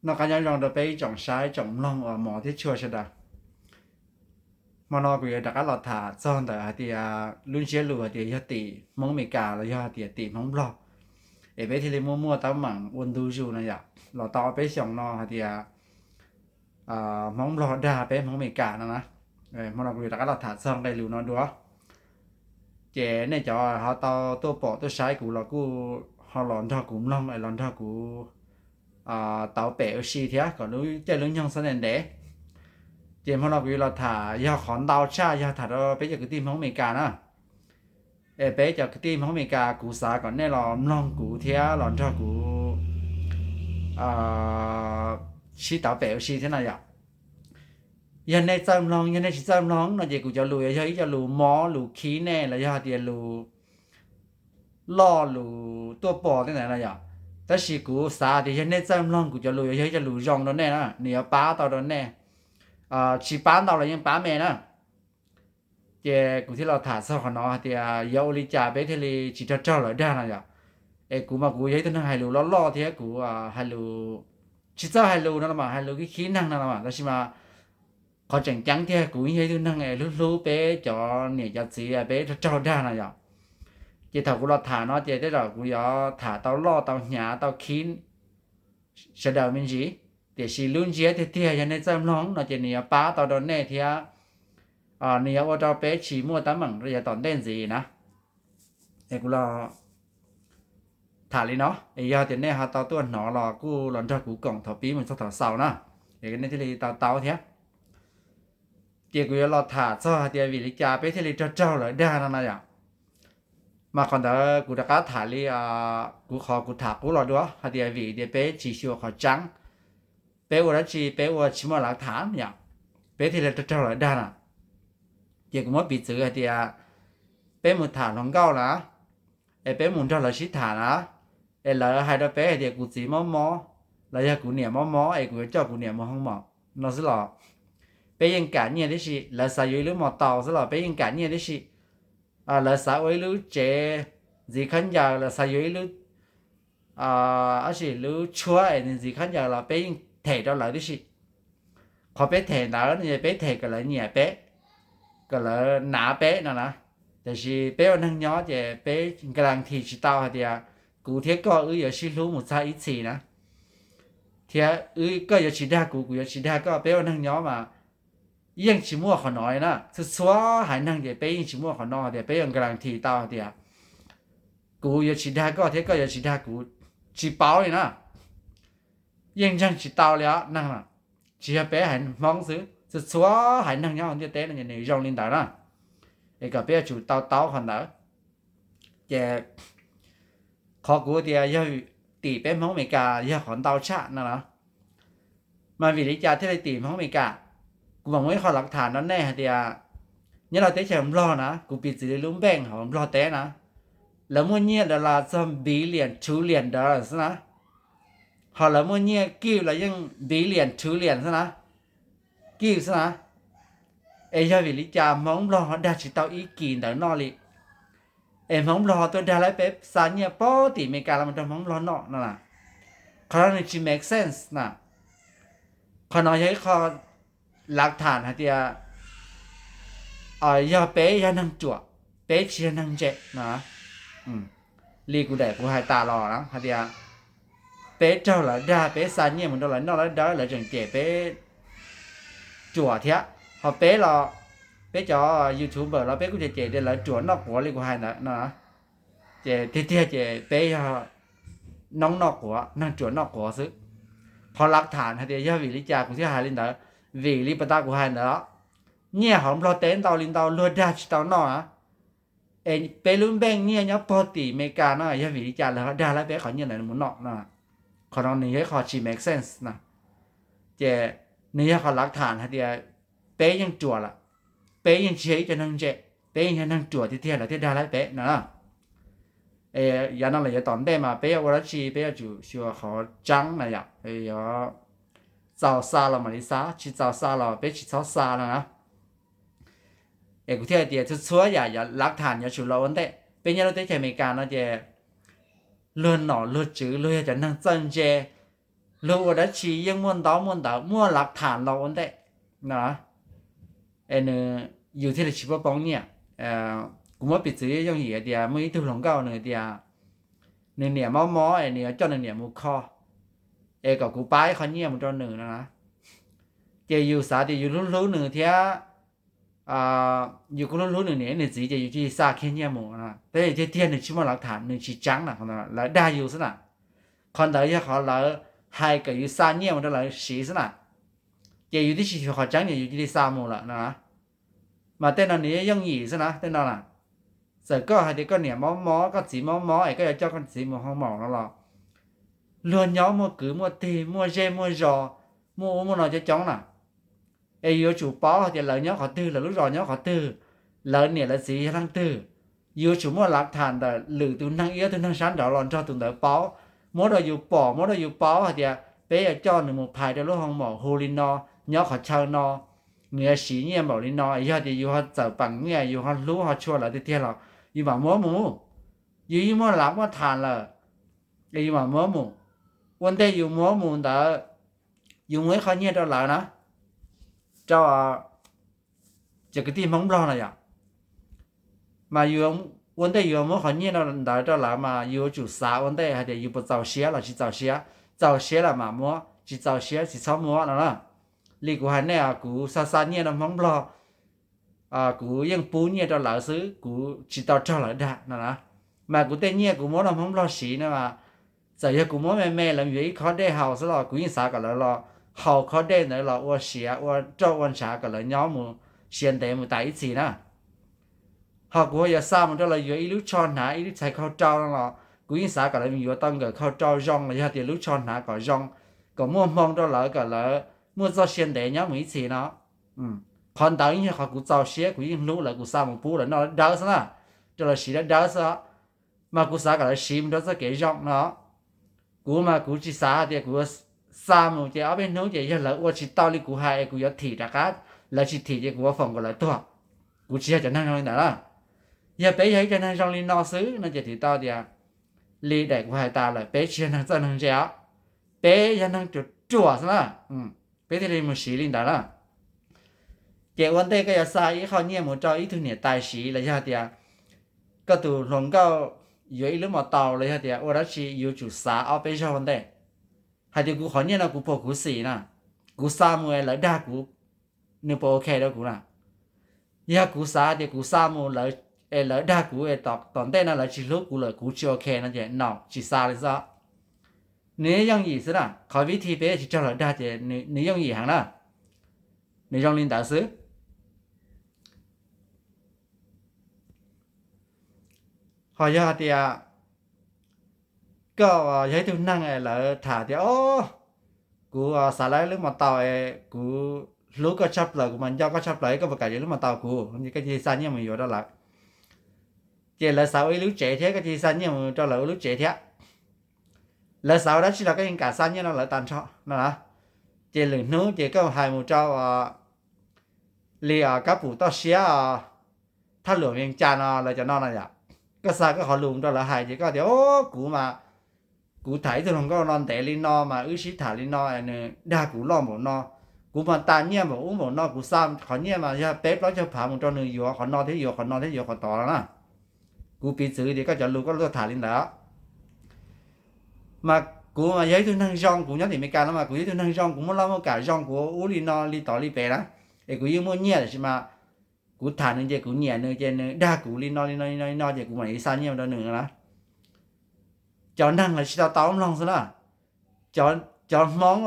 Noj qab nyob zoo rau peb ib tsoom saib tsoom mloog uas hmov thiab tshua sawv daws. Hmo no kuv yuav rov qab los tham txog ntawm hais tias lub ntsiab lus hais tias yog tim Hmoob Amelikas los yog hais tias tim Hmoob Nplog, es peb thiaj li muaj muaj teeb meem ua ntu zus no yom, los tau peb xyoos no hais tias Hmoob Nplog dag peb Hmoob Amelikas no na. Hmo no kuv yuav rov qab los tham txog nqe lus no dua. Ces nej cov ho tau tuaj pom tuaj saib kuv los kuj ho los nrog kuv mloog es los nrog kuv tau pem ua si thiab kom lub caij lub nyoog txhob ntev ntev. Ces hmo no kuv yuav los tham yog qhov ntau tshaj yog tham rau peb cov kwv tij Hmoob Amelikas na. Es peb cov kwv tij Hmoob Amelikas kuv xav kom nej los mloog kuv thiab los nrog kuv sib tau pem ua si thiab no yom. Yog nej txawj mloog, yog nej tsis txawj mloog no ces kuv cov lus yuav yog ib co lus mob lus khib nej los yog hais tias lus loj lus tuaj pom tej ntawd no yom. Tab sis kuv xav tias yog nej txawj mloog kuv cov lus yuav yog ib co lus zoo rau nej na, nws yuav pab tau rau nej. Tsis pab ntau los yeej pab me na. Ces kuv thiaj los tham txog qhov no hais tias yuav ua li cas peb thiaj li tsis raug raug lawv dag no yom. Es kuv mas kuv yog ib tug neeg hais lus loj loj thiab kuv hais lus tsis txawj hais lus no los mas hais lus khib khib neeg no los mas, tab sis mas qhov tseem ceeb tiag kuv yog ib tug neeg es hlub hlub peb cov niam cov txiv peb raug raug dag no yom. Ces thaum kuv los tham no ces tej zaum kuv yuav tham tau loj tau hnyav tau khib sawv daws me ntsis, tiam sis lub ntsiab tiag tiag yog nej txawj mloog no ces nws yuav pab tau rau nej thiab nws yuav ua rau peb tsis muaj teeb meem rau yav tom ntej ntxiv na. Es kuv los tham li no, es yog tias nej ho tau tuaj hnov los kuj los nrog kuv koom thaum pib mus txog thaum xaus na, es nej thiaj li tau taub thiab. Ces kuv yuav los tham txog hais tias vim li cas peb thiaj li raug raug lawv dag no na yom. Mas qhov ntawd kuv rov qab tham li kuv qhov kuv tham qub los dua hais tias vim tias peb tsis xyuas qhov tseeb, peb ua dab tsi peb ua tsis muaj lav tham yom, peb thiaj li raug raug lawv dag na. Ces kuv muab piv txwv hais tias peb mus tham hluas nkauj na, es peb mus nrog lawv sib tham na, es lawv hais rau peb hais tias kuv txiv mob mob los yog kuv niam mob mob es kuv yuav coj kuv niam mus hoo mom no xwb los peb yeej kam nyiaj tib si. Lawv xav yuav ib lub mos taus xwb los peb yeej kam nyiaj tib si. Lawv xav ua ib lub tsev ntxiv khaub ncaws, lawv xav yuav ib lub, ab sis lub tshuab es ntxiv khaub ncaws los peb yeej them rau lawv tib si. Qhov peb them ntawd no ces peb them kom lawv nyiam peb, kom lawv nav peb no na. Tiam sis peb ua neeg nyob ces peb guarantee tsis tau hais tias kuv thiab koj wb yuav sib hlub mus txog ib txhis na, thiab koj yuav tsis dag kuv, kuv yuav tsis dag koj. Peb ua neeg nyob mas yeej tsis muaj qhov no li na. Txhua txhua haiv neeg ces peb yeej tsis muaj qhov no tias peb yuav guarantee tau hais tias kuv yuav tsis dag koj thiab koj yuav tsis dag kuv, tsis paub li na. Yeej ntseeg tsis tau li os neeg, tsis yog peb haiv Hmoob xwb, txhua txhua haiv neeg nyob hauv ntiaj teb no ces nws zoo li ntawd na. Es kom peb yuav tsum tau taub qhov ntawd. Ces qhov kuv tias yog tim peb Hmoob Amelikas yog qhov ntau tshaj no los, mas vim li cas thiaj li tim Hmoob Amelikas? Kuv mam muab ib qho lav tham rau nej hais tias nyob rau teb chaws Nplog na, kuv piv txwv li lub npeej hauv Nplog teb na, lawv muaj nyiaj dollar txog billion trillion dollar xwb na, ho lawv muaj nyiaj kib los yeej billion trillion xwb na, kib xwb na. Es yog vim li cas Hmoob Nplog ho dag tsis tau ib kis ntawd noj li? Es Hmoob Nplog ho tuaj dag lawv peb xa nyiaj puag tim Amelikas los mus rau Hmoob Nplog noj no na? Qhov no nws tsis make sense na. Qhov no yog ib qho lav tham hais tias yog peb yog neeg ruam, peb tsis yog neeg ntse no. Li kuv daim kuv hais tas los na hais tias peb raug lawv dag, peb xa nyiaj mus rau lawv noj lawv dawb, lawv tseem cem peb ruam thiab. Ho peb los, peb cov YouTuber los peb kuj cem cem tias lawv ruam noj quav li kuv hais ntawd no. Ces tiag tiag ces peb yog noob noj quav, neeg ruam noj quav xwb. Qhov lav tham hais tias yog vim li cas kuv thiaj hais li ntawd, vim li pas tas kuv hais ntawd, nyiaj hauv Nplog teb ntau li ntau luag dag tsis tau noj na. Es peb lub npeej nyiaj nyob puag tim Amelikas no yog vim li cas lawv ho dag lawv peb qhov nyiaj ntawd mus noj no? Qhov no nws yog ib qho tsis make sense na. Ces nws yog qhov lav tham hais tias peb yeej ruam lawm, peb yeej tsis yog ib co neeg ntse, peb yeej yog neeg ruam tiag tiag lawv thiaj dag lawv peb no. Yav no los yav tom ntej mas peb yuav ua dab tsi peb yuav tsum xyuas qhov tseeb na yom. Yuav txaus xa los mam li xa, tsis txaus xa los peb tsis txhob xa no na. Es kuv thiaj hais tias txhua txhua yam lav tham yuav tsum los ua ntej. Peb nyob lub teb chaws Amelikas no ces luag nom luag tswv luag yog cov neeg txawj ntse, luag ua dab tsi yeej muaj ntaub muaj ntawv muaj lav tham los ua ntej no, es nws, yus thiaj li tsis poob nyiaj. Kuv muab piv txwv yooj yim tias muaj ib tug hluas nkauj nws tias nws niam mob mob es nws yuav coj nws niam mus kho, es kom kuv pab ib qho nyiaj mus rau nws no na. Ces yus xav tias yus hlub hlub nws thiab, yus kuj hlub hlub nws niam nws txiv ces yus cia li xa kiag nyiaj mus. Tab tiag tiag nws tsis muaj lav tham, nws tsis tseeb na, lawv dag yus xwb na. Qhov ntawd yog qhov lawv hais kom yus xa nyiaj mus rau lawv siv xwb na. Ces yus twb tsis xyuas qhov tseeb ces yus cia li xa mus lawm no. Mas tej no nws yooj yim xwb na, tej no na. Txawm koj hais tias koj niam mob mob, koj txiv mob mob es koj yuav coj koj txiv mus hoo maum no los, luag nyob muaj kwv muaj tij, muaj zej muaj zos, muaj ub muaj no coob coob na. Es yus yuav tsum paub hais tias lawv nyob qhov twg, lawv lub zos nyob qhov twg, lawv niam lawv txiv yog leej twg. Yus yuav tsum muaj lav tham ntawm lwm tus neeg, ib ob tug neeg sab nraud los nrog tus ntawd paub, muab rau yus pom, muab rau yus paub hais tias peb yuav coj nws mus phais rau lub hoo maum hu li no, nyob qhov chaw no, nws yuav siv nyiaj npaum li no. Yog tias yus ho txawm peem nyiaj, yus ho hlub ho tshua lawv tiag tiag los yus mam muab mus. Yus yeej muaj lav muaj tham lawm, yus mam muab mus. Ua ntej yus muab mus ntawd, yus muab ib qho nyiaj rau lawv na, rau cov kwv tij Hmoob Nplog no yom. Mas ua ntej yus muab qhov nyiaj ntawd rau lawv mas yus yuav tsum xav ua ntej hais tias yus puas txaus siab los tsis txaus siab. Txaus siab los mam muab, tsis txaus siab tsis txhob muab no na. Li kuv hais nej, kuv xa xa nyiaj rau Hmoob Nplog, kuv yeej pub nyiaj rau lawv xwb, kuv tsis tau raug lawv dag no na. Mas kuv tej nyiaj kuv muab rau Hmoob Nplog siv no mas, txawm yog kuv muab me me lawv yuav ib khob dej haus xwb los kuv yeej xav kom lawv los haus khob dej ntawd los ua siav, ua roj ua ntshav kom lawv nyob mus siav ntev mus tas ib txhis na. Ho kuv yuav xa mus rau lawv yuav ib lub tsho hnav, ib lub txhais khau rau no los kuv yeej xav kom lawv yuav tau nkawm khau rau zoo, los yog tias lub tsho hnav kom zoo, kom muaj hmoo rau lawv, kom lawv muaj txoj sia ntev nyob mus ib txhis no. Qhov ntawd yog qhov kuv txaus siab, kuv yeej hlub lawv, kuv xa mus pub lawv noj dawb dawb xwb na, rau lawv siv dawb dawb xwb. Mas kuv xav kom lawv siv mus rau txoj kev zoo no. Kuv mas kuv tsis xav hais tias kuv xa mus ces ob peb hnub ces yog lawv ua tsis tau li kuv hais es kuv yuav thim rov qab, lawv tsis thim ces kuv yuav foom kom lawv tuag. Kuv tsis yog cov neeg zoo li ntawd na. Yog peb yog ib cov neeg zoo li no xwb no ces twb tau tias, li daim kuv hais tas lawm, peb tsis yog neeg txawj neeg ntse os, peb yog neeg ruam ruam xwb na. Peb thiaj li mus siv li ntawd na. Ces ua ntej koj yuav xa ib qho nyiaj mus rau ib tug niam tais siv los yog tias koj tus hluas nkauj yuav ib lub mos taus los yog tias ua dab tsi, yuav tsum xav ob peb zaug ua ntej hais tias kuv qhov nyiaj no kuv puas khuv xim na, kuv xa mus es lawv dag kuv, nws puas ok rau kuv na. Yog kuv xav tias kuv xa mus es lawv dag kuv, tom ntej no lawv tsis hlub kuv lawm, kuv tsis ok no ces no tsis xa li xwb. Nws yooj yim xwb na, qhov vib thi peb tsis raug lawv dag ces nws yooj yim heev na. Nws zoo li ntawd xwb. Ho yog hais tias koj yog ib tug neeg es lawv tham tias, o, kuv xav lawv lub mos taus es kuv hlub koj tshaj plaws, kuv mas nco koj tshaj plaws, koj puas kam yuav lub mos taus kuv? Koj cia li xa nyiaj mus yuav rau lawv. Ces lawv xav ua ib lub tsev thiab, koj cia li xa nyiaj mus rau lawv ua lub tsev thiab. Lawv xav ua dab tsi los koj yeej kam xa nyiaj rau lawv tag nrho no na. Ces lwm hnub ces koj hais mus rau li Kab Pum toj siab, Thaj Luam Vees Cas no, lawv cov no no yom. Koj xa koj qhov lus mus rau lawv hais ces koj tias, o, kuv mas kuv tham ib tug hluas nkauj no ntev li no mas wb sib tham li no, nws dag kuv loj npaum no, kuv mas tas nyiaj npaum ub npaum no, kuv xa qhov nyiaj mas yog peb plaub caug phav mus rau nws, yuav qhov no thiab yuav qhov no thiab yuav qhov tod no na. Kuv piv txwv tias koj cov lus koj tuaj tham li ntawd. Mas kuv mas yog ib tug neeg zoo, kuv nyob tim Meskas no mas kuv yog ib tug neeg zoo, kuv muaj laj muaj kam zoo, kuv ua ub li no li tod li pem na, es kuv yeej muaj nyiaj, tiam sis mas kuv tham nws ces kuv nyiam nws ces nws dag kuv li no li no li no li no ces kuv mam li xa nyiaj rau nws na. Cov neeg lawv tsis tau tau mloog xwb na. Cov Hmoob,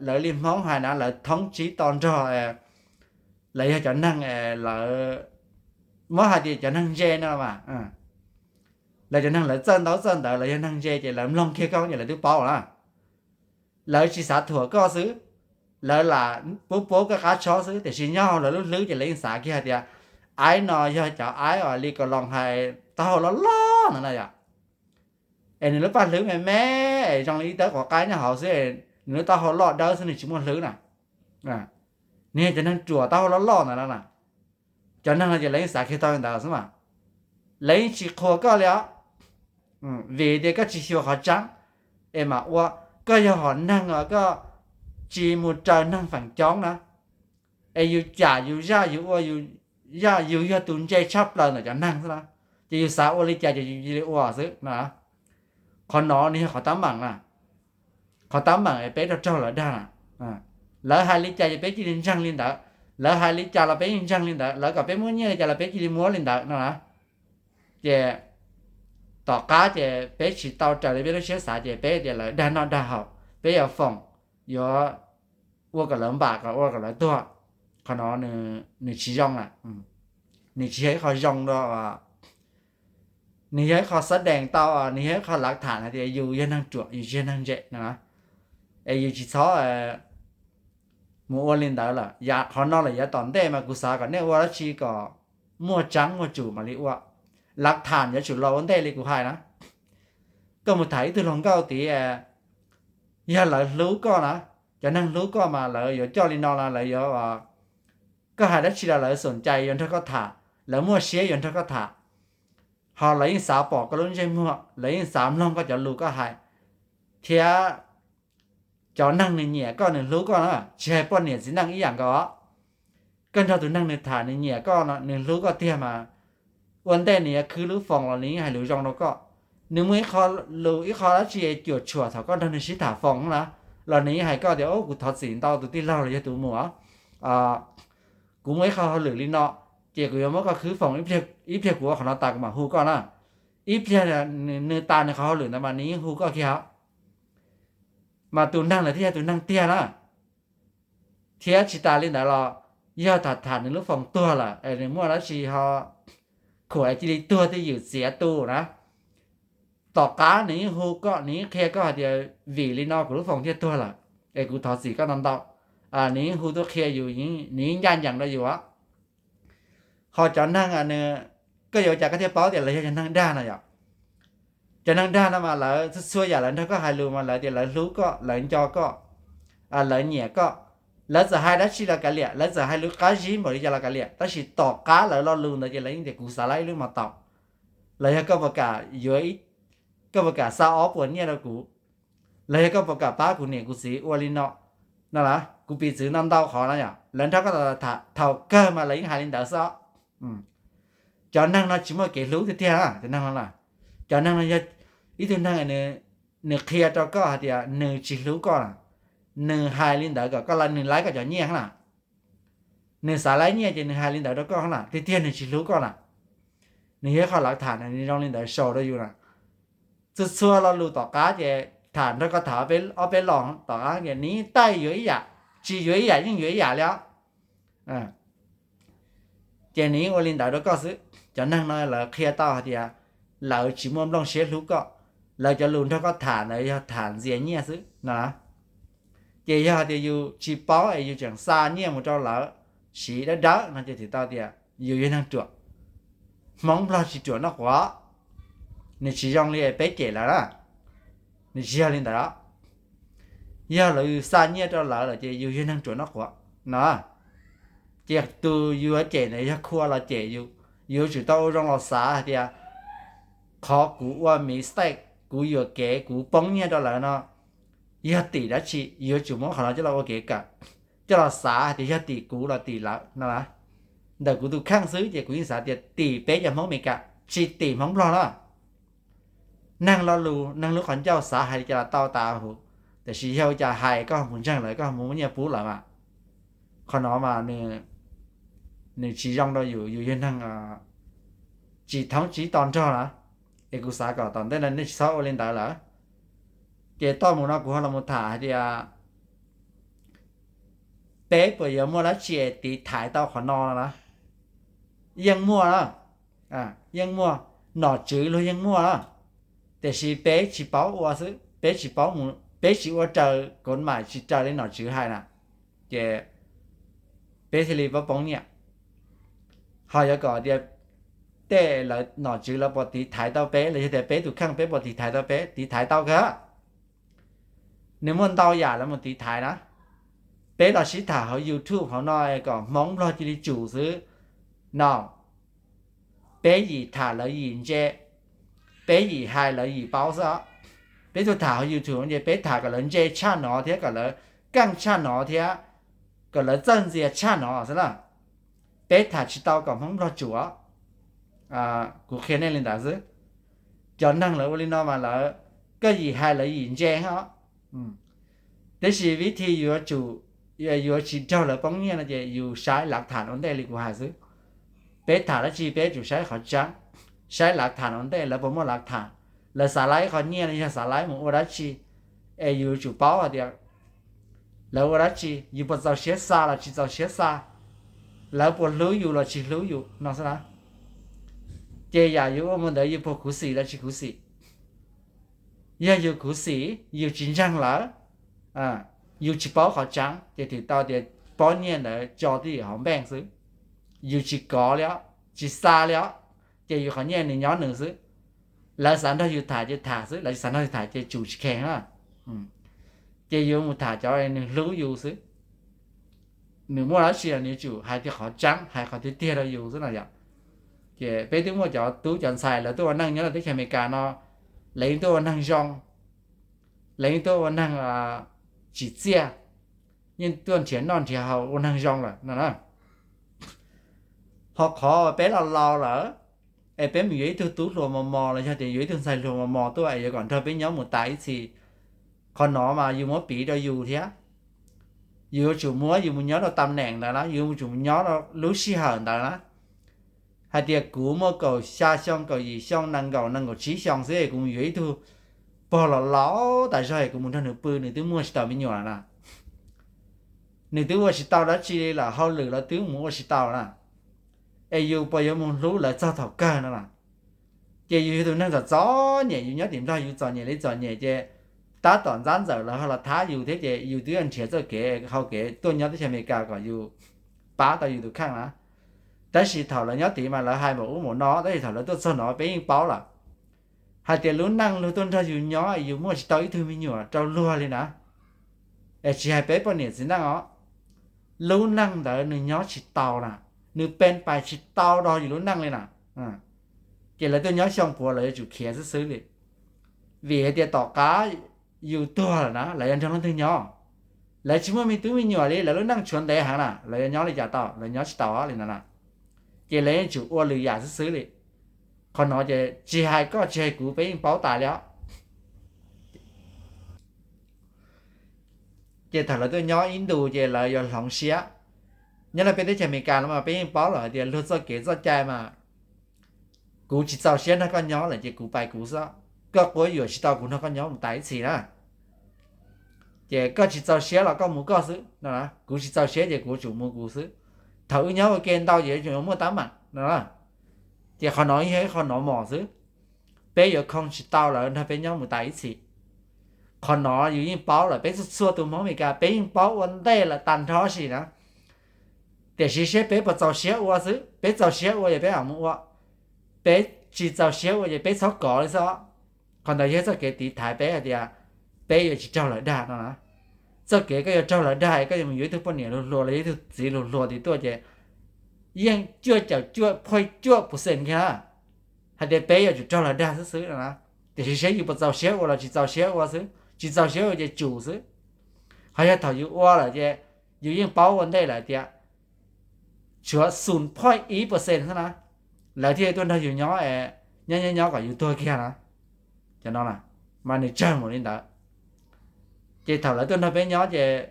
lawv li Hmoob hais na, lawv thoob tsib to nrog, lawv yog cov neeg, lawv muab hais tias cov neeg ntse no mas, lawv cov neeg lawv txawj ntaub txawj ntawv, lawv yog neeg ntse ces lawv mloog kiag koj ces lawv twb paub na. Lawv tsis xav thuam koj xwb, lawv lam puab puab koj qab tshob xwb, tiam sis nyob hauv lawv lub hlwb ces lawv yeej xav kiag hais tias aib no yog cov aib uas li Kaus Loos hais, taub hau loj loj ntawd na yom. Es nws lub paj hlwb me me, es zoo li ib tawb quav qaib nyob hauv xwb, nws lub taub hau loj dawb xwb, nws tsis muaj hlwb na. Nws yog cov neeg ruam taub hau loj loj ntawd no na. Cov neeg no ces lawv yeej xav kiag tau li ntawd xwb mas, lawv yeej tsis qhuas koj li os. Vim tias koj tsis xyuas qhov tseeb es mam ua. koj yog hom neeg os, koj tsis mus raws neeg feem coob na, es yus cam yus zaj yus ua, yus yog tus ntse tshaj plaws ntawm cov neeg xwb na, ces yus xav ua li cas ces yus cia li ua xwb no. Qhov no nws yog qhov tab meeg na, qhov tab meeg es peb raug raug lawv dag na. Lawv hais li cas ces peb cia li ntseeg li ntawd, lawv hais li cas los peb yeej ntseeg li ntawd, lawv kom peb muab nyiaj li cas los peb cia li muab li ntawd no na. Ces tom qab ces peb tsis tau raws li peb lub siab xav ces peb tias lawv dag noj dag haus, peb yuav foom, yuav ua kom lawv npam, kom ua kom lawv tuag. Qhov no nws tsis zoo na, nws tsis yog ib qho zoo rau, nws yog ib qho xab dees tau, nws yog ib qho lav tham hais tias yus yog neeg ruam, yus tsis yog neeg ntse no. Es yus tsis txhob mus ua li ntawd lawm. Yav qhov no lawm yav tom ntej mas kuv xav kom nej ua dab tsi kom muaj tsaab muaj tsum mam li ua. Lav tham yuav tsum los ua ntej li kuv hais na. Koj mus tham ib tug hluas nkauj tid, yog lawv hlub koj na, cov neeg hlub koj mas lawv yuav coj li no los lawv yuav, koj hais dab tsi los lawv xoom cai yuav nrog koj tham, lawv muaj siab yuav nrog koj tham. Ho lawv yeej xav pom koj lub ntsej muag, lawv yeej xav mloog koj cov lus koj hais. Thiab cov neeg nws nyiam koj nws hlub koj na, tsis hais poj niam txiv neej ib yam nkaus. Koj nrog tus neeg nws tham nws nyiam koj no nws hlub koj tiag mas ua ntej nws yuav khwb lub foos los nws yeej hais lus zoo rau koj. Nws muaj ib qho lus ib qho dab tsi cuam tshuam thaum koj nrog nws sib tham foos na, los nws yeej hais koj tias, Kuv thov txim ntau tus tij laug los yog tus muam, kuv muaj ib qho hauj lwm li no, ces kuv yuav muab koj khwb foos ib pliag kuv ua qhov no tas kuv mam hu koj na. Ib pliag nws tas nws qhov hauj lwm ntawd mas nws yeej hu koj kiag os. Mas tus neeg ntawd thiaj yog tus neeg tiag na. Thiab tsis tas li ntawd los yog tham tham nws lub foos tuag lawm es nws muaj dab tsi ho khuam es cia li tuag twj ywm txiav tu na, tom qab nws yeej hu koj, nws yeej qhia koj hais tias, Vim li no kuv lub foos thiaj tuag lawm, es kuv thov txim koj ntau ntau. Nws yeej hu tuaj qhia yus, nws yeej ncaj ncees rau yus. Ho cov neeg, koj yuav ua cas koj thiaj paub tias lawv yog cov neeg dag no yom? Cov neeg dag no mas lawv txhua txhua yam lawv nrog koj hais lus mas lawv tias lawv hlub koj, lawv nco koj, lawv nyiam koj. Lawv txawm hais dab tsi los kav liam, lawv txawm hais lus qab zib npaum li cas los kav liam, tab sis tom qab lawv lo lus ntawd ces lawv yeej tias, Kuv xav lab ib lub mos taus, los yog koj puas kam yuav, koj puas kam xa ob puas nyiaj rau kuv, los yog koj puas kam pab kuv niam kuv txiv ua li no no las. Kuv piv txwv no ntau qhov no yom, lawv nrog koj tham thaum kawg mas lawv yeej hais li ntawd xwb. Cov neeg no tsis muaj kev hlub tiag tiag na, cov neeg no na. Cov neeg no yog ib tug neeg nws qhia rau koj hais tias nws tsis hlub koj na, nws hais li ntawd kom koj, nws laib koj cov nyiaj na, nws xav laib nyiaj ces nws hais li ntawd rau koj na, tiag tiag nws tsis hlub koj na. Nws yog ib qho lav tham na, nws zoo li ntawd sau rau yus na. Txhua txhua lo lus tom qab ces tham nrog koj tham ob peb lo tom qab ces nws yeej taij yuav ib yam, tsis yuav ib yam yeej yuav ib yam li os. Ces nws yeej ua li ntawd rau koj xwb. Cov neeg no lawv qhia tau hais tias lawv tsis muaj nplooj siab hlub koj, lawv cov lus nrog koj tham ntawd yog tham ntxias nyiaj xwb no. Ces yog hais tias yus tsis paub es yus tseem xa nyiaj mus rau lawv siv dawb dawb no ces txhais tau tias yus yog neeg ruam. Hmoob Nplog tsis ruam noj quav, nws tsis zoo li peb cem lawv na, nws tsis yog li ntawd. Yog lawv xa nyiaj rau lawv lawm ces yus yog neeg ruam noj quav no. Ces tus yuav cem ntawd yog khua los cem yus, yuav tsum tau ua zoo los xav hais tias qhov kuv ua mistake, kuv yuam kev kuv poob nyiaj rau lawv no yog tim dab tsi, yuav tsum muab qhov no coj los ua kev kawm, coj los xav hais tias yog tim kuv los tim lawv no. Ntawm kuv tus kheej xwb ces kuv yeej xav tias tim peb cov Hmoob Amelikas, tsis tim Hmoob Nplog na. Neeg lo lus neeg lub qhov ncauj xav hais li cas los tau tas huv, tiam sis yog ua cas hais koj ho mus ntseeg lawv, koj ho mus muab nyiaj pub lawv mas, qhov no mas nws tsis zoo rau yus, yus yog neeg tsis thoob tsib to nrog na. Es kuv xav kom tom ntej no nej tsis txhob ua li ntawd lawm. Ces txuas mus no kuv ho los tham hais tias peb puas yuav muaj dab tsi tiv thaiv tau qhov no no na? Yeej muaj na, yeej muaj, nom tswv luag yeej muaj na, tiam sis peb tsis paub ua xwb, peb tsis paub mus, peb tsis ua raws kov maim, tsis raws li nom tswv hais na, ces peb thiaj li poob poob nyiaj. Ho yuav kom tias tej lawv nom tswv lawv puas tiv thaiv tau peb los yog tias peb tus kheej peb puas tiv thaiv tau peb, tiv thaiv tau kawg. Nws muaj ntau yam lawv mus tiv thaiv na. Peb los sib tham hauv YouTube hauv no kom Hmoob Nplog cia li tsum xwb no. Peb yim tham lawv yim ntse, peb yim hais lawv yim paub xwb os. Peb tuaj tham hauv YouTube ces peb tham kom lawv ntse tshaj no thiab kom lawv keej tshaj no thiab kom lawv txawj ntxias tshaj no xwb na. Peb tham tsis tau kom Hmoob Nplog tsum. Kuv qhia nej li ntawd xwb. Cov neeg lawv ua li no mas lawv, koj yim hais lawv yim ntse os. Tiam sis vib thi yuav tsum, yuav tsis raug lawv poob nyiaj no ces yus saib lav tham ua ntej li kuv hais xwb. Peb tham dab tsi peb tsum saib qhov tseeb, saib lav tham ua ntej lawv puas muaj lav tham. Lawv xav laib qhov nyiaj no yog xav laib mus ua dab tsi, es yus tsum paub hais tias lawv ua dab tsi, yus puas txaus siab xa los tsis txaus siab xa, lawv puas hlub yus los tsis hlub yus no xwb na. Ces yam yus ua mus ntawd yus puas khuv xim los tsis khuv xim. Yog yus khuv xim, yus tsis ntseeg lawv, yus tsis paub qhov tseeb ces twb tau tias pob nyiaj ntawd tso twj ywm hauv npeej xwb. Yus tsis kov li os, tsis xa li os, ces yus qhov nyiaj nws nyob nws xwb. Lawv xav nrog yus tham ces tham xwb, lawv tsis xav nrog yus tham ces tsum tsis kheev na. Ces yus mus tham cov nws hlub yus xwb. Nws muaj dab tsi los nws tsum hais tias qhov tseeb, hais qhov tiag tiag rau yus xwb no yom. Ces peb twb muaj cov tub cov ntxhais lawv tuaj ua neej nyob rau teb chaws Amelikas no, lawv yeej tuaj ua neeg zoo, lawv yeej tuaj ua neeg tsim txiaj, yeej tuaj nrhiav noj nrhiav haus ua neeg zoo lawm no na. Ho qhov peb los laus lawm, es peb mus yuav ib tug tub hluas mos mos los yog tias yuav ib tug ntxhais hluas mos mos tuaj es yuav kom nrog peb nyob mus tas ib txhis, qhov no mas yus muab piv rau yus thiab. Yus yuav tsum muab yus mus nyob rau tam neem ntawd na, yus yuav tsum mus nyob rau lub sij hawm ntawd na. Hais tias kuv muaj kaum xya xyoo, kaum yim xyoo, nees nkaum, nees nkaum tsib xyoo xwb es kuv mus yuav ib tug pog los laus tas zog es kuv mus nrog nws pw, nws twb muaj tsis tau me nyuam lawm na. Nws twb ua tsis tau dab tsi li lawm, hauj lwm los twb mus ua tsis tau na. Es yus puas yuav mus hlub lawv txog thaum kawg no na? Ces yus yog tus neeg txom txom nyem, yus nyob tim Nplog yus txom nyem li txom nyem ces tab tom ntxab ntxawm lawv ho los thab yus thiab ces yus twb yuav nrhiav txoj kev hau kev tuaj nyob teb chaws Amelikas kom yus pab tau yus tus kheej na. Tab sis thaum lawv nyob tid mas lawv hais npaum ub npaum no, tab sis thaum lawv tuaj txog no peb yeej paub lawm hais tias lub neej luag tuaj nrog yus nyob yus muaj tsis tau ib tug me nyuam rau luag li na. Es tsis hais peb poj niam txiv neej os, lub neej ntawd nws nyob tsis tau na, nws pes pais tsis tau rau yus lub neej li na. Ces lawv tuaj nyob xyoo puav lawv yuav tsum khiav xwb xwb li. Vim hais tias tom qab yus tuag lawm na lawv yuav nrog leej twg nyob? Lawv tsis muaj me tub me nyuam li, lawv lub neej tshuav ntev heev na, lawv yuav nyob li cas tau? Lawv nyob tsis tau li ntawd na. Ces lawv yeej tsum ua lwm yam xwb xwb li. Qhov no ces tsis hais koj tsis hais kuv peb yeej paub tas li os. Ces thaum lawv tuaj nyob ib ntus ces lawv yuav hloov siab. Nyob rau peb teb chaws Amelikas no mas peb yeej paub lawm hais tias luag txoj kev txoj cai mas, kuv tsis txaus siab nrog koj nyob lawm ces kuv pais kuv xwb, koj quab yuam tsis tau kuv nrog koj nyob mus tas ib txhis na. Ces koj tsis txaus siab los koj mus koj xwb no, kuv tsis txaus siab ces kuv tsum mus kuv xwb. Thaum wb nyob ua ke ntau ces yuav tsum muaj teeb meem no. Ces qhov no yog ib qho normal xwb, peb yuav khoo tsis tau lawv nrog peb nyob mus tas ib txhis. Qhov no yus yeej paub lawm, peb txhua txhua tus Hmoob Amelikas peb yeej paub ua ntej lawm tag nrho sis na. Tiam sis seb peb puas txaus siab ua xwb, peb txaus siab ua ces peb mam mus ua, peb tsis txaus siab ua ces peb txhob kov li xwb. Qhov ntawd yog txoj kev tiv thaiv peb hais tias peb yuav tsis raug lawv dag no na. Txoj kev koj yuav raug lawv dag es koj yuav mus yuav ib tug poj niam hluas hluas los yog ib tug txiv hluas hluas tim tuaj ces yeej cuaj caum cuaj phuaj cuaj percent kiag na, hais tias peb yuav tsum raug lawv dag xwb xwb no na. Tiam sis seb yus puas txaus siab ua los tsis txaus siab ua xwb, tsis txaus siab ua ces tsum xwb. Ho yog thaum yus ua lawm ces yus yeej paub ua ntej lawm tias tshuav xoom phuaj ib percent xwb na, lawv thiaj tuaj nrog yus nyob, nyob nyob nyob kom yus tuag kiag na. Cov no mas nws tsawg mus li ntawd. Ces thaum lawv tuaj nrog peb nyob ces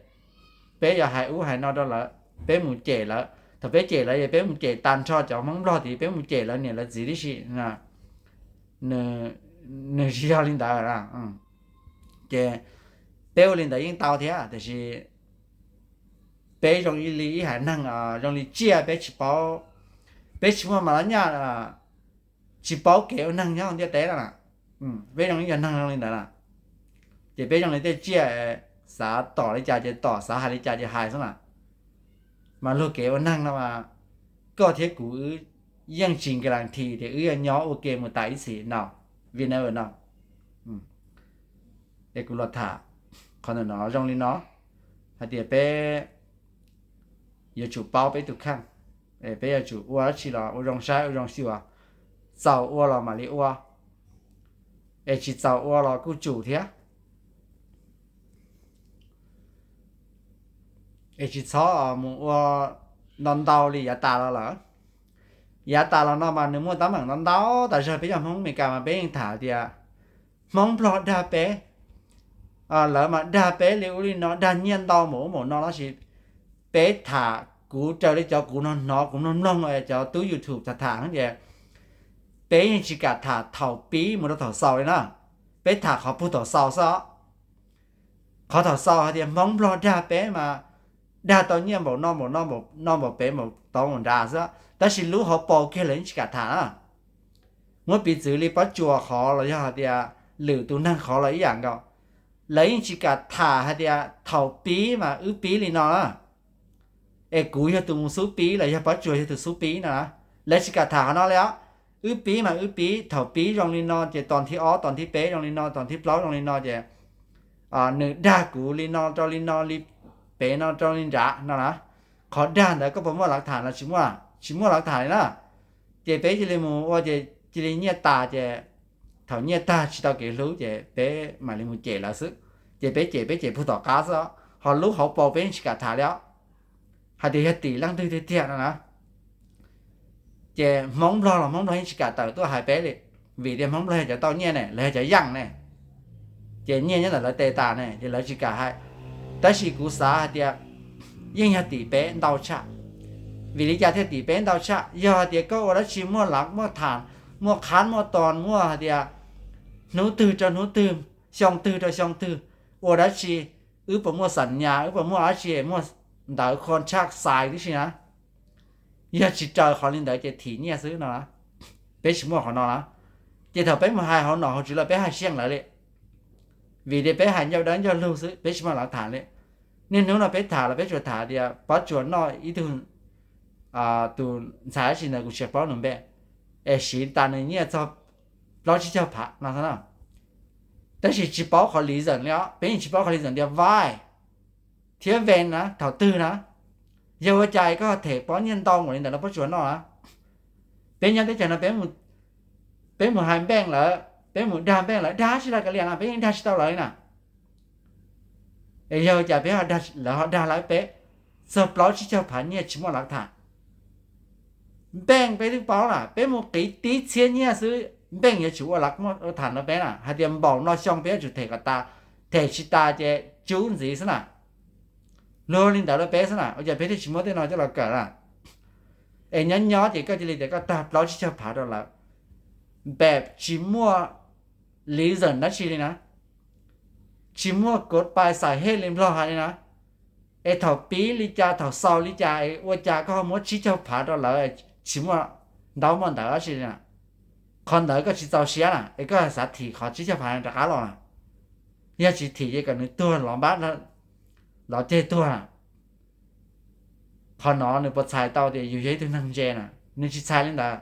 peb yuav hais ub hais no rau lawv, peb mus cem lawv. Thaum peb cem lawv ces peb mus cem tag nrho cov Hmoob Nplog tid, peb mus cem lawv niam lawv txiv tib si. Nws tsis yog li ntawd. Ces peb ua li ntawd yeej tau thiab, tiam sis peb zoo li ib haiv neeg zoo li tsiaj, peb tsis paub, peb tsis muaj mos los nyaj, tsis paub kev ua neeg nyob ntiaj teb no na. Peb zoo li cov neeg zoo li ntawd na. Ces peb zoo li tej tsiaj, xav tom li cas ces tom, xav hais li cas ces hais xwb na. Mas luag kev ua neeg no mas koj thiab kuv wb yeej tsis guarantee tias wb yuav nyob ua ke mus tas ib txhis no, vim never know. Es kuv los tham qhov ntawm no zoo li no, hais tias peb yuav tsum paub peb tus kheej, peb yuav tsum ua dab tsi los ua zoo saib ua zoo xyuas, txaus ua los mam li ua. Es tsis txaus ua los kuj tsum thiab. Es tsis txhob mus ua ntau ntau li yav tas los lawm. Yav tas los no mas nws muaj teeb meem ntau ntau tas zog. Peb cov Hmoob Amelikas mas peb yeej tham tias Hmoob Nplog dag peb, lawv mas dag peb li ub li no, dag nyiaj ntau npaum ub npaum no tab sis peb tham, kuv raws li cov kuv hnov hnov kuv mloog mloog cov tub YouTube tham tham ces peb yeej tsis kam tham thaum pib mus rau thaum xaus li na. Peb tham qhov puag thaum xaus xwb. Qhov thaum xaus hais tias Hmoob Nplog dag peb mas dag tau nyiaj npaum no npaum no npaum no npaum pem npaum tod npaum nrad xwb, tab sis lub hauv paus kiag lawv yeej tsis kam tham na. Muab piv txwv li Pob Tsuas qhov los yog hais tias lwm tus neeg qhov los ib yam nkaus, lawv yeej tsis kam tham hais tias thaum pib mas wb pib li no na, es kuv yog tus mus xub pib los yog Pob Tsuas yog tus xub pib no na. Lawv tsis kam tham qhov no li os. Wb pib mas wb pib, thaum pib zoo li no ces tos thib ob, tos thib peb zoo li no, tos thib plaub zoo li no ces nws dag kuv li no rau li no li pem no rau li nrad no na. Qhov dag ntawd koj puas muaj lav tham los tsis muaj? Tsis muaj lav tham li na. Ces peb cia li mus ua ces cia li nyiaj tas ces thaum nyiaj tag tsis tau kev hlub ces peb mam li mus cem lawv xwb. Ces peb cem peb cem puag tom qab xwb, ho lub hauv paus peb yeej tsis kam tham li os. Hais tias yog tim leej twg tiag tiag no na. Ces Hmoob Nplog los Hmoob Nplog yeej tsis kam tawm tuaj hais peb li, vim tias Hmoob Nplog yog cov tau nyiaj ne, lawv yog cov yeej ne, ces nyiaj nyob ntawm lawv tes tas ne ces lawv tsis kam hais. Tab sis kuv xav hais tias yeej yog tim peb ntau tshaj. Vim li cas thiaj tim peb ntau tshaj? Yog hais tias koj ua dab tsi muaj lav muaj tham, muaj qhab muaj tos, muaj hais tias hnub twg rau hnub twg, xyoo twg rau xyoo twg, ua dab tsi, wb puas muaj xam nyas, wb puas muaj dab tsi, muaj ntawv contract sign tib si na. Yog tsis raws qhov li ntawd ces thim nyiaj xwb no. Peb tsis muaj qhov no na. Ces thaum peb mus hais hauv nom hauv tswv lawm peb hais siab lawv li, vim tias peb hais ncauj dawb ncauj lug xwb, peb tsis muaj lav tham li. Niaj hnub no peb tham los peb tsuas tham tias Pob Tsuas noj ib tug, tus ntxhais dab tsi ntawd kuv tsis paub nws npe, es siv tas nws nyiaj txog plaub tsib caug phav no xwb na. Tab sis tsis paub qhov reason li os, peb yeej tsis paub qhov reason tias why thiab when na, thaum twg na. Yog ua cas koj them pob nyiaj ntau npaum li ntawd rau Pob Tsuas noj na? Peb nyob teb chaws no peb mus hais npeej lawm, peb mus dag npeej lawm, dag tsis tau kav liam no, peb yeej dag tsis tau lawv li na. Es yog ua cas peb, lawv ho dag lawv peb txog plaub tsib caug phav nyiaj tsis muaj lav tham? Npeej peb twb paub na, peb mus qiv tib txhiab nyiaj xwb npeej yuav tsum ua lav tham rau peb na, hais tias npaum no xyoo peb yuav tsum them kom tas, them tsis tas ces tsub ntxiv xwb na. Luag li ntawd rau peb xwb na, ua cas peb thiaj tsis muab tej no coj los kawm na? Es nyob nyob ces koj cia li tias koj tag plaub tsib caug phav rau lawv, npem tsis muaj reason dab tsi li na, tsis muaj kov pais xais hej li Nplog hais li na. Es thaum pib li cas thaum xaus li cas es ua cas koj ho muab tsib caug phav rau lawv, tsis muaj ntaub muaj ntawv dab tsi li na? Qhov ntawd koj tsis txaus siab na es koj xav thim qhov tsib caug phav rov qab los na? Yog tsis thim ces kom nws tuag los npab, los ceg tuag na. Qhov no nws puas txhais tau tias yus yog ib tug neeg ntse na? Nws tsis txhais li ntawd.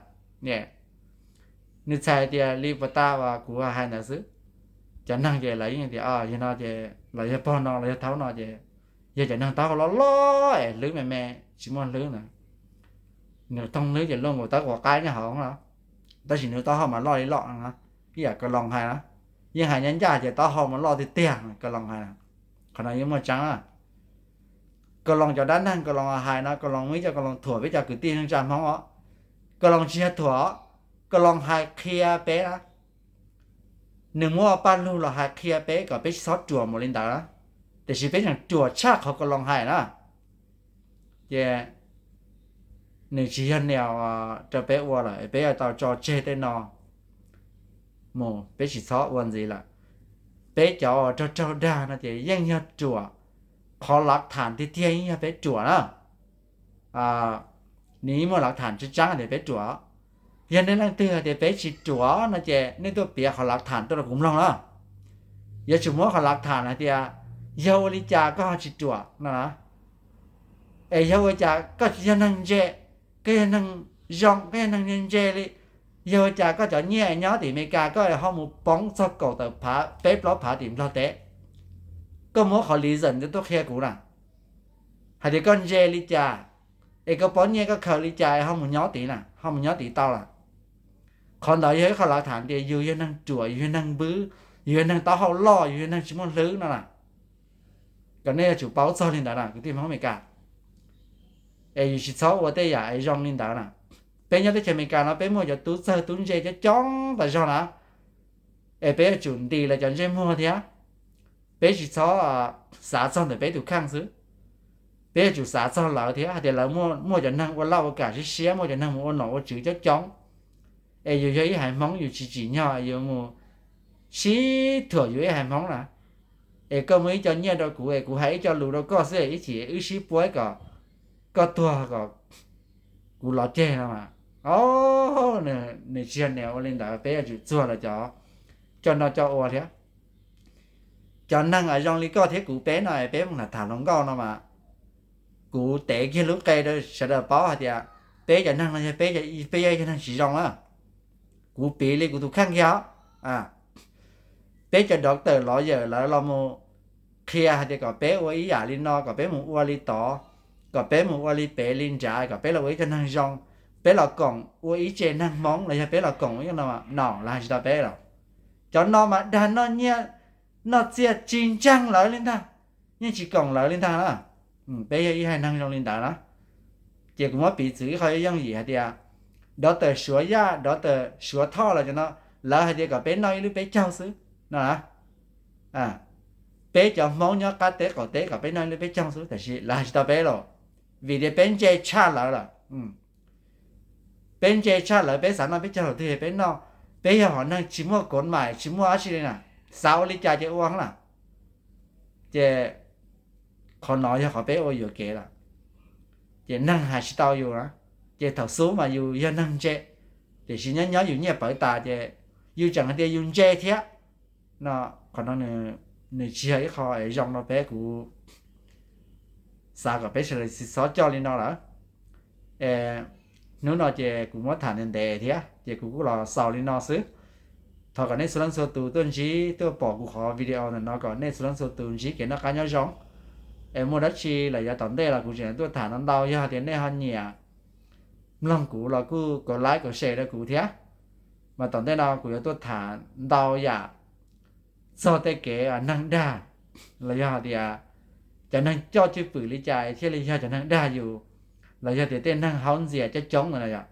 Nws txhais tias li puas tas uas kuv hais ntawd xwb. Cov neeg ces lawv yeej tias yog no ces los yog pog no los yog thaub no ces yog cov neeg taub hau loj loj es hlwb me me, tsis muaj hlwb na. Nws thooj hlwb ces luaj nkaus tawb quav qaib nyob hauv no, tab sis nws taub hau mas loj li loj no. Ib yam Kaus Loos hais na, yeej hais ncaj ncaj ces taub hau mas loj tiag tiag, Kaus Loos hais na. Qhov no yeej muaj tseeb na. Kaus Loos cov dab neeg Kaus Loos hais no, Kaus Loos muaj ib co Kaus Loos thuam peb cov kwv tij neej tsa Hmoob os. Kaus Loos tsis yog thuam os, Kaus Loos hais qhia peb na. Nws muab paj lug los hais qhia peb kom peb tsis txhob ruam mus li ntawd na, tiam sis peb tseem ruam tshaj qhov Kaus Loos hais na. Ces nws tsis yog neo rau peb ua lawm, peb yuav tau tso tseg tej no mus, peb tsis txhob ua ntxiv lawm. Peb cov uas raug raug dag no ces yeej yog ruam, qhov lav tham tiag tiag yeej yog peb ruam na. Nws yeej muaj lav tham tseeb tseeb tias peb ruam. Yog nej leej twg hais tias peb tsis ruam no ces nej tuaj piav qhov lav tham tuaj rau kuv mloog na. Yuav tsum muab qhov lav tham hais tias yog ua li cas koj ho tsis ruam no na. Es yog ua cas koj yog neeg ntse, koj yog neeg zoo, koj yog neeg ntse li, yog ua cas koj cov nyiaj nyob tim Amelikas koj ho mus poob txog kaum tawm phav peb plaub phav tim Nplog teb? Koj muab qhov reason tuaj qhia kuv na, hais tias koj ntse li cas, es koj pob nyiaj koj khaws li cas es ho mus nyob tid na, ho mus nyob tid tau lawm. Qhov ntawd yog ib qho lawv tham tias yus yog neeg ruam, yus yog neeg npwb, yus yog neeg taub hau loj, yus yog neeg tsis muaj hlwb no na. Kom nej yuav tsum paub txog li ntawd na kwv tij Hmoob Amelikas. Es yus tsis txhob ua tej yam es zoo li ntawd na. Peb nyob teb chaws Amelikas no peb muaj cov tub txawg tub ntse coob coob tas zog na, es peb yuav tsum ntis lawv cov ntsej muag thiab. Peb tsis txhob xav txog ntawm peb tus kheej xwb, peb yuav tsum xav txog lawv thiab hais tias lawv muaj cov neeg ua laj ua kam siab siab, muaj cov neeg mus ua nom ua tswv coob coob. Es yus yog ib haiv Hmoob yus tsis tsim nyog yus mus sib thuam yus ib haiv Hmoob na. Es koj muab ib co nyiaj rau kuv es kuv hais ib co lus rau koj xwb, ib chim wb sib puab kom koj tuag kom kuv lov ceg no mas. O, nws tsis yog niam ua li ntawd, peb yuav tsum txuag lawv cov coj noj coj ua thiab. Cov neeg zoo li koj thiab kuv peb no es peb mus tham tham hluas nkauj no mas, kuv tev kiag lub qe rau sawv daws paub hais tias peb cov neeg no yog peb, peb yog ib cov neeg tsis zoo na. Kuv piv li kuv tus kheej kiag os. Peb cov doctor lawyer lawv los mus qhia hais tias kom peb ua ib yam li no, kom peb mus ua li tod, kom peb mus ua li pem li nrad, kom peb los ua ib cov neeg zoo, peb los koom ua ib tse neeg Hmoob los yog peb los koom ua ib no, no lawv hais tsis tau peb los. Cov no mas dag noj nyiaj noj txiaj tsis ntseeg lawv li ntag, yeej tsis koom lawv li ntag na. Peb yog ib haiv neeg zoo li ntawd na. Ces kuv muab piv txwv ib qho yooj yim hais tias doctor Suav Yaj, doctor Suav Thoj los cov no, lawv hais tias kom peb noj ib lub peb caug xwb no na. Peb cov Hmoob nyob qab teb qaum teb kom peb noj ib lub peb caug xwb, tab sis lawv hais tsis tau peb los, vim tias peb ntse tshaj lawv lawm. Peb ntse tshaj lawv, peb xav noj peb caug thaum twg peb noj. Peb yog hom neeg tsis muaj kov mais tsis muaj dab tsi li na, xav ua li cas ces ua na. Ces qhov no yog qhov peb ua yuam kev lawm, ces neeg hais tsis tau yus na. Ces thaum xub mas yus yog neeg ntse, tiam sis nyob nyob yus nyiaj pawv tas ces yus tseem hais tias yus ntse thiab no. Qhov no nws tsis yog ib qho zoo rau peb, kuv xav kom peb sawv daws tsis txhob coj li no lawm. Hnub no ces kuv muab tham ntev ntev thiab ces kuv kuj los xaus li no xwb. Thov kom nej txhua leej txhua tus tuaj ntsib tuaj pom kuv qhov video ntawm no kom nej txhua leej txhua tus ntsib kev noj qab nyob zoo. Es muaj dab tsi los yav tom ntej los kuv tseem tuaj tham no ntau, yog tias nej ho nyiam mloog kuv los kuj kav like kav share rau kuv thiab. Mas tom ntej no kuv yuav tuaj tham ntau yam txog tej kev neeg dag, los yog hais tias cov neeg coj cwj pwm li cas thiaj li yog cov neeg dag yus, los yog tias tej neeg haub ntxias coob coob no yom.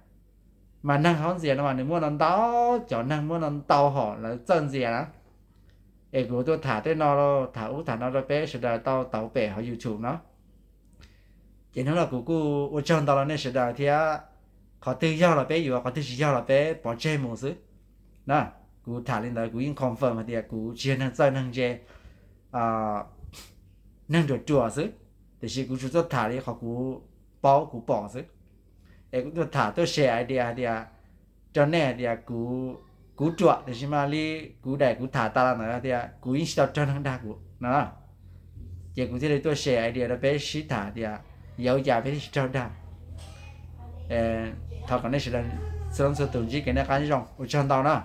Mas neeg haub ntxias no mas nws muaj no ntau, cov neeg muaj no ntau hom lawv txawj ntxias na. Es kuv tuaj tham tej no, tham ub tham no rau peb sawv daws tau tauv pem hauv YouTube no. Ces hnub no kuv kuj ua tsaug ntau rau nej sawv daws thiab. Qhov twg yog los peb yuav, qhov twg tsis yog los peb pov tseg mus xwb na. Kuv tham li ntawd kuv yeej confirm hais tias kuv tsis yog neeg txawj neeg ntse, neeg ruam ruam xwb, tiam sis kuv tsuas tuaj tham li qhov kuv paub kuv pom xwb. Es kuv tuaj tham tuaj share idea hais tias rau nej hais tias kuv ruam, tiam sis mas li kuv daim kuv tham tas los ntawd hais tias kuv yeej tsis tau raug neeg dag kuv no. Ces kuv thiaj li tuaj share idea rau peb sib tham tias yuav ua cas peb thiaj tsis raug dag. Thov kom nej sawv daws txhua leej txhua tus ntsib kev noj qab zoo, ua tsaug ntau na.